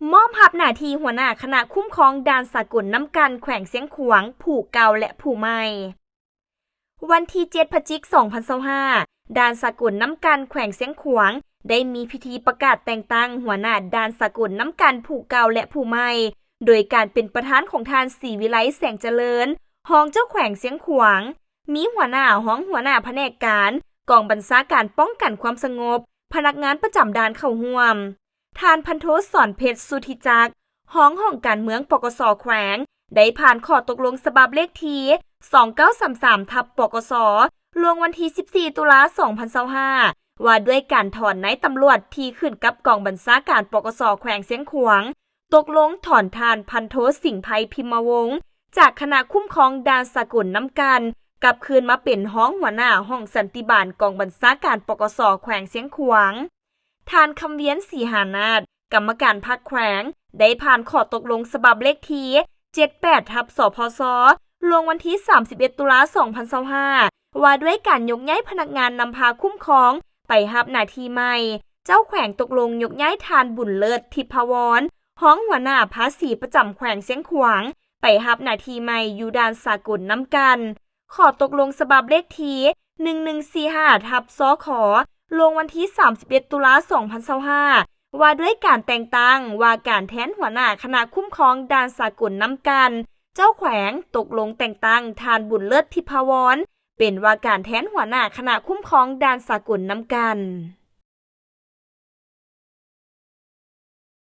ມອບຮັບໜ້າທີ່ຫົວໜ້າຄະນະຄຸ້ມຄອງດ່ານສາກົນນ້ຳກັນແຂວງຊຽງຂວາງ ຜູ້ເກົ່າ ແລະ ຜູ້ໃໝ່. ວັນທີເຈັດ ພະຈິກ ສອງພັນຊາວຫ້າ ດ່ານສາກົນນ້ຳກັນແຂວງຊຽງຂວາງ ໄດ້ມີພິທີປະກາດແຕ່ງຕັ້ງຫົວໜ້າດ່ານສາກົນນ້ຳກັນຜູ້ເກົ່າ ແລະ ຜູ້ໃໝ່ ໂດຍການເປັນປະທານຂອງທ່ານ ສີວິໄລ ແສງຈະເລີນ ຮອງເຈົ້າແຂວງຊຽງຂວາງ, ມີຫົວໜ້າ, ຮອງຫົວໜ້າພະແນກການ, ກອງບັນຊາການປ້ອງກັນຄວາມສະຫງົບ, ພະນັກງານປະຈຳດ່ານເຂົ້າຮ່ວມ. ທ່ານ ພັນໂທ ສອນເພັດ ສຸທິຈັກ ຮອງຫ້ອງການເມືອງ ປກສ ແຂວງ ໄດ້ຜ່ານຂໍ້ຕົກລົງສະບັບເລກທີ ສອງເກົ້າສາມສາມ ທັບ ປກສ ລົງວັນທີ ສິບສີ່ ຕຸລາ ສອງພັນຊາວຫ້າ ວ່າດ້ວຍການຖອນນາຍຕຳຫຼວດທີ່ຂຶ້ນກັບກອງບັນຊາການ ປກສ ແຂວງຊຽງຂວາງ, ຕົກລົງຖອນທ່ານ ພັນໂທ ສິງໄພ ພິມມະວົງ ຈາກຄະນະຄຸ້ມຄອງດ່ານສາກົນນ້ຳກັນ ກັບຄືນມາເປັນຮອງຫົວໜ້າຫ້ອງສັນຕິບານກອງບັນຊາການ ປກສ ແຂວງຊຽງຂວາງ. ທ່ານ ຄຳວຽນ ສີຫານາດ ກຳມະການພັກແຂວງ ໄດ້ຜ່ານຂໍ້ຕົກລົງສະບັບເລກທີ ເຈັດແປດ ທັບ ສພຊ ລົງວັນທີ ສາມສິບເອັດ ຕຸລາ ສອງພັນຊາວຫ້າ ວ່າດ້ວຍການຍົກຍ້າຍພະນັກງານນຳພາຄຸ້ມຄອງໄປຮັບໜ້າທີ່ໃໝ່. ເຈົ້າແຂວງຕົກລົງຍົກຍ້າຍທ່ານ ບຸນເລີດ ທິບພະວອນ ຮອງຫົວໜ້າພາສີປະຈຳແຂວງຊຽງຂວາງ ໄປຮັບໜ້າທີ່ໃໝ່ຢູ່ດ່ານສາກົນນ້ຳກັນ. ຂໍ້ຕົກລົງສະບັບເລກທີ ໜຶ່ງໜຶ່ງສີ່ຫ້າ ທັບ ສຂ ລົງວັນທີ ສາມສິບເອັດ ຕຸລາ ສອງພັນຊາວຫ້າ ວ່າດ້ວຍການແຕ່ງຕັ້ງວ່າການແທນຫົວໜ້າຄະນະຄຸ້ມຄອງດ່ານສາກົນນ້ຳກັນ. ເຈົ້າແຂວງຕົກລົງແຕ່ງຕັ້ງທ່ານ ບຸນເລີດ ທິບພະວອນ ເປັນວ່າການແທນຫົວໜ້າຄະນະຄຸ້ມຄອງດ່ານສາກົນນ້ຳກັນ.